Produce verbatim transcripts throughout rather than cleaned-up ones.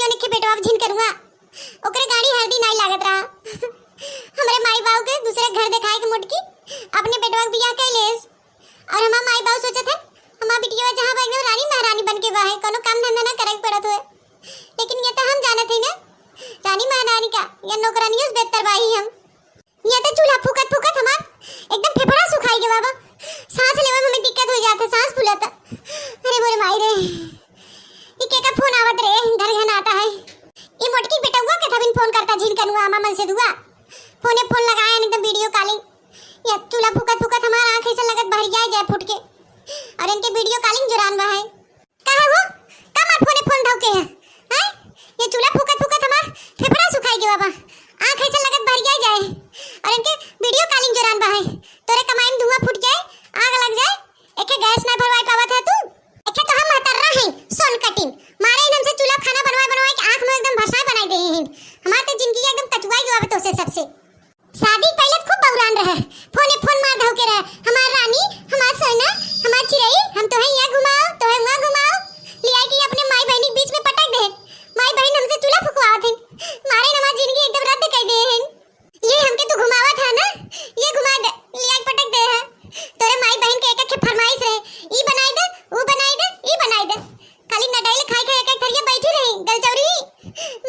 नखे बेटवा झिनकनुआ, ओकरे गाड़ी हरदी नाई लागत रहा। हमरे माई बाबू के दूसरे घर देखाए के मोटकी अपने बेटवा के बियाह कइ लेस। और हमार माई बाबू सोचत है, हमार बिटिया जहाँ बा एकदम रानी महारानी बन के बा है, कोनो काम धंधा ना करे के पड़त होए। लेकिन ये तो हम जानत है ना, रानी महारानी का या नौकरानियों से बेहतर बा ही हम। ये तो चूल्हा फूकत फूकत हमार एकदम फेफड़ा सुखाई गवा बा। सांस लेवे में हमें दिक्कत हो जात है, सांस फूलत। अरे मोरे माई रे, ये के का फोन आवत रे, घनघनात है। ये मोटकी बेटउआ के थबिन फोन करता, झिनकनुआ, अम्मा मन से दुआ। फोने फोन लगाए, एकदम वीडियो कॉलिंग। ये चूल्हा फूकत फूकत हमार आँख ऐसा लगत बहरिया जाए फूट के। और इनके वीडियो कॉलिंग जुरान बा है। का हो? का मार फोने फोन धौके है? हैं? ये चूल्हा फूकत फूकत हमार फेफड़ा सुखाई गवा बा। आँख ऐसा लगत बहरिया जाए। और इनके वीडियो कॉलिंग जुरान बा है। तोरे कमाई में धुआं फूट जाए, आग लग जाए, एके गैस ना भरवाए पावत है तू। एके तो हम महतर्रा हैं, सोन कटिन। मारे इनम से चूल्हा खाना बनवाए बनवाए के आँख में एकदम भसाए बनाई दे हैं। हमार तो जिंदगी एकदम कचुआई गवा बा तोसे सबसे। शादी पहले खूब बौरान रहे, फोने फोन मार धौके रहे, "हमार रानी, हमार सोना, हमार चिरई, हम तोहे यहाँ घुमाओ, तोहे वहाँ घुमाओ।" लिया के अपने माई बहनी के बीच में पटक दे। माई बहन हमसे चूल्हा फुकवावत हैं, मारे हमार जिंदगी एकदम रद्द कर दे हैं। ये हमके तू घुमावत है ना, ये घुमा दे, लिया के पटक दे है। तोरे माई बहन के एक एक फरमाइश रहे, "ई बनाई दे, ऊ बनाई दे, ई बनाई दे।" खाली नडाइल खाई खाई एक एक थरिया बैठी रही, गलचौरी।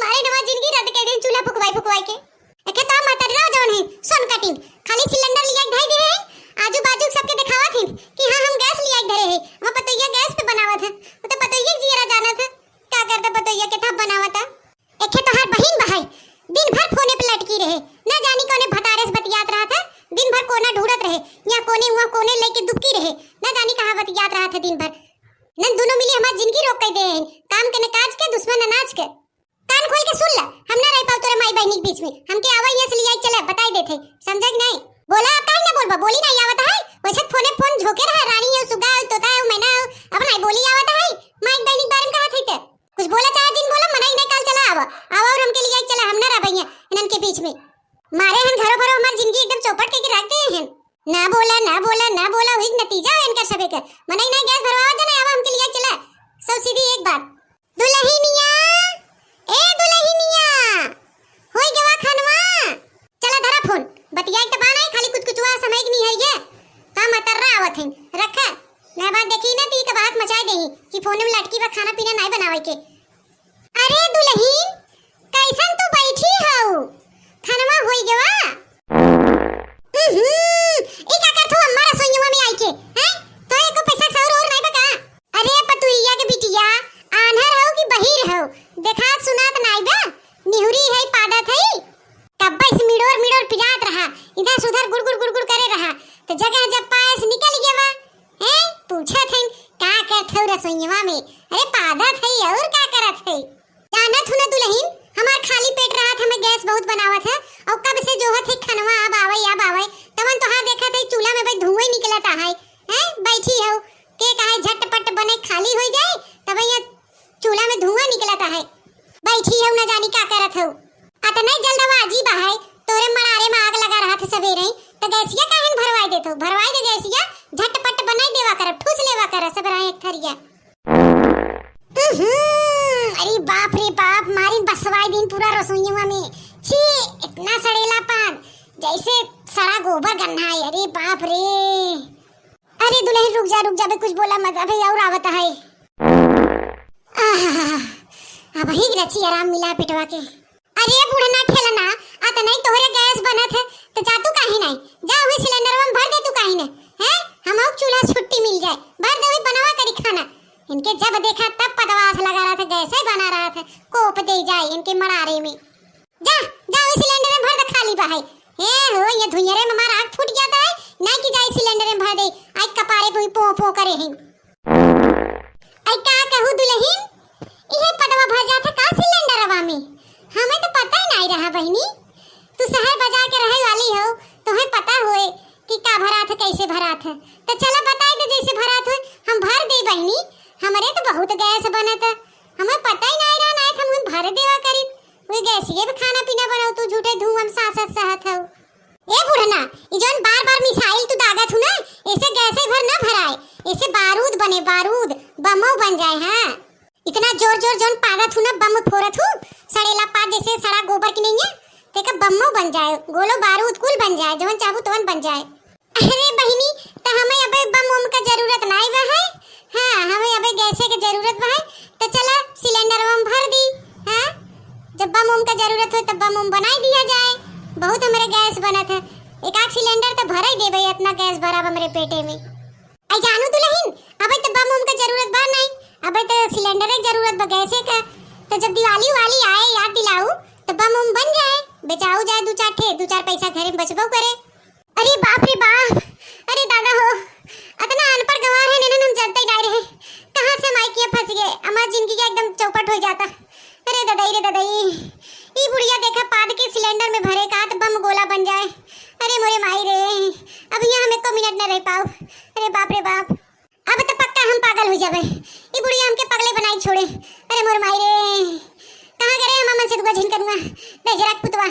मारे हमार जिंदगी रद्द कर दे चूल्हा फुकवाई फुकवाई के। एके तो महतर्रा जौन है, सोन कटिन, खाली सिलेंडर लिया के धई दे है, आजू बाजू सबके दिखावत हिन कि हाँ, हम गैस लिया के धरे है, हम पतोहिया गैस पे बनावत है, वो तो पतोहिया के जियरा जानत है, का करता पतोहिया के था बनावत है। एके तोहार बहिन बहाई, दिन भर फोने पे लटकी रहे, ना जानी कौने भतारे से बतियात रहा था, दिन भर कोना ढूंढत रहे, या कोने हुआ कोने लेके दुबकी रहे, ना जानी कहाँ बतियात रहा था दिन भर। नन दोनों मिली हमार जिंदगी रोक के दे हैं, काम के न काज के, दुश्मन अनाज के। कान खोल के सुन ल, हम ना रह पाओ तोरे माई बहनी के बीच में। हमके आवा यहाँ से लिया चला, बताई देते, समझा कि नहीं? बोला आता है ना बोलबा, बोली नहीं आवत है। वैसे फोने फोन झोंके रहा, रानी है, सुगा है, तोता है, मैना है, अब नहीं बोली आवत है। माई बहनी के बारे में कहा थे ते? कुछ बोला चाहे जिन बोला, मना ही नहीं, काल चला आवा, आवा और हमके लिया चला, हम ना रह भैया इनन के बीच में। मारे हन घरों भरों हमार जिंदगी एकदम चौपट के रख दे हैं। ना बोला, ना बोला, ना बोला, वही नतीजा है इनका सबे का। मना ही नहीं, गैस भरवावा जना, आवा हमके लिया चला। सब सीधी एक बात। दुलहिनिया, ए दुलहिनिया, होई गवा खनवा? चला धरा फोन, बतियाई त बा नाई, खाली कुछ कुछ हुआ समय के नहीं है ये। का मतर्रा आवत है, रखा। ना बात देखी ना ती त बात मचाई देही कि फोन में लटकी बा खाना पीना नहीं बनावे के। अरे दुलहिन, कैसन तू बैठी हऊ? खनवा होई गवा? हम्म, ई का करत हो अम्मा रसोईवा में आई के, हैं? तो एको पैसा सौर और नहीं बका? अरे पतुहिया के बिटिया, आन्हर हऊ कि बहिर हऊ? देखात सुनात नाई बा? निहुरी है, पादत है। कब्बे से मिडोर मिडोर पिरात रहा, इधर से उधर गुड़गुड़ गुड़गुड़ करे रहा, तो जगह जब पाए से निकल गया बा। हैं? पूछत हईन, का करत हऊ रसोईवा में? अरे पादत है और का करत है? जानत हू ना दुलहिन, हमार खाली पेट रहत, हमें गैस बहुत बनावत है, और कब से जोहत है खनवा अब आवे, अब आवे, तवन तोहार देखत है चूल्हा में भाई धुआं ही निकलत है, हैं? बैठी हऊ, के कहे झटपट बने खाली हो जाए, तब यहाँ चूल्हा में धुआं निकलत है। बैठी हऊ ना जानी का करत हऊ। अतने जल्दबाजी बा है, तोरे मड़ारे में आग लगा रहत है सवेरे, तो गैसिया काहे न भरवाई देत हऊ? भरवाई दे गैसिया, झटपट बनाई देवा करब, ठूस लेवा करब सब रहे एक थरिया। उहुं, अरे बाप रे बाप, मारिन बसवाई दिन पूरा रसोईवा में। छी, इतना सड़ेला पान, जैसे सड़ा गोबर गन्हाई। अरे बाप रे। अरे दुलहिन रुक जा, रुक जा बे, कुछ बोला मत, अबे और आवत है। आहा, अब ही रची आराम मिला पेटवा के। अरे बुढ़ना ठेलना, अतने तोहरे गैस बनत है, तो जा तू काहे नहीं? जा वही सिलेंडरवा में भर दे तू काहे नहीं? हैं? हमहू चूल्हा छुट्टी मिल जाए, भर दे वही बनवा करी खाना। इनके जब देखा तब पदवास लगा रहत है, गैसे बना रहत है, कोप दे जाए इनके मड़ारे में। जा, जा वही सिलेंडर में भर दे, खाली बा है। ए हो, ये धुइयरे में हमार आँख फूट जात है, नहीं कि जाए सिलेंडर में भर दे, आई कपारे पे ही पों पों करे हैं। आई का कहू दुलहिन, इहे पदवा भर जात है का सिलेंडरवा में? हमें तो पता ही नहीं रहा बहिनी। तू शहर बाजार के रहे वाली हो, तुम्हें पता होए कि का भरात है, कैसे भरात है। तो चला बताई दे जैसे भरात होए, हम भर दे बहिनी। हमरे तो बहुत गैस बनत है, हमें पता ही नहीं रहा, नहीं तो हम भर देवा करी। वही गैसिए पे खाना पीना बनाओ, तू झूठे धुआं में सांस सहत हो। ए बुढ़ना, ई जौन बार-बार मिसाइल तू दागत हू ना, एसे गैसे भर ना भराए, एसे बारूद बने, बारूद, बमो बन जाए। हाँ, इतना जोर जोर जौन पादत हूँ ना, बम फोरत हूँ, सड़ेला पाद जैसे सड़ा गोबर की नहीं है, तेका बम्मो बन जाए, गोलो बारूद कुल बन जाए, जवन चाहू तवन बन जाए। अरे बहिनी, त हमें अबे बम उम का जरूरत नाई बा है। हाँ, हमें अबे गैसे के जरूरत बा है, त चला सिलेंडर में भर दी। हाँ, जब बम उम का जरूरत हो तब बम उम बनाई दिया जाए। बहुत हमरे गैस बनत है, एक आध सिलेंडर त भर ही देबे, इतना गैस भरा बा हमरे पेटे में। आई जानू दुल्हन, अबे त बम उम का जरूरत बा नाई, अबे त सिलेंडर के जरूरत बा, गैसे का। त जब दिवाली वाली आए, याद दिलाऊ, त बम उम बन जाए, बेचाऊ जाए दू चार ठे, दू चार पैसा घरे में बचबो करे। अरे बाप रे बाप, अरे दादा हो, अतना अनपढ़ गंवार है, इन्हन हम जनते ही नाई रहे। कहाँ से हम आई के फंस गए, हमार जिंदगी का एकदम चौपट हो जाता। अरे ददई रे ददई, ई बुढ़िया देखा, पाद के सिलेंडर में भरे का त बम गोला बन जाए। अरे मोरे माई रे, अब यहाँ हम एको मिनट न रह पाऊ। अरे बाप रे बाप, अब त पक्का हम पागल हो जाबे। ई बुढ़िया हमके पगले बनाई छोड़े। अरे मोरे माई रे, कहाँ करे हम अमन से दुआ झिन करूँगा। बेजरा के पुतवा,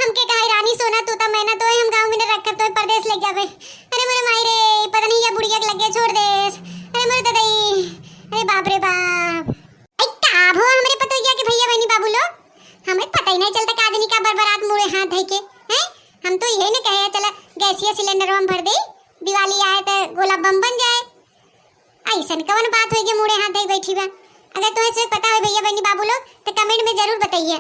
हमके कहा रानी सोना तू त मैना, तोहे हम गाँव में न रखब, तोहे परदेस ले जाबे। अरे मोरे माई रे, पता नहीं या बुढ़िया के लगे छोड़ देस। अरे मोरे ददई, अरे बाप रे बाप। आई का भो हमरे पतोहिया के भैया बहनी बाबू लोग, हमें पता ही नहीं चलता का आदमी का बरबरात मुड़े हाथ धई के, हैं? हम तो यही न कहे चला गैसिया सिलेंडर में भर दे, दिवाली आए त गोला बम बन जाए। ऐसन कवन बात होई के मुड़े हाथ धई बैठी बा? अगर तुम्हें से पता हो भैया बहनी बाबू लोग तो कमेंट में जरूर बताइए।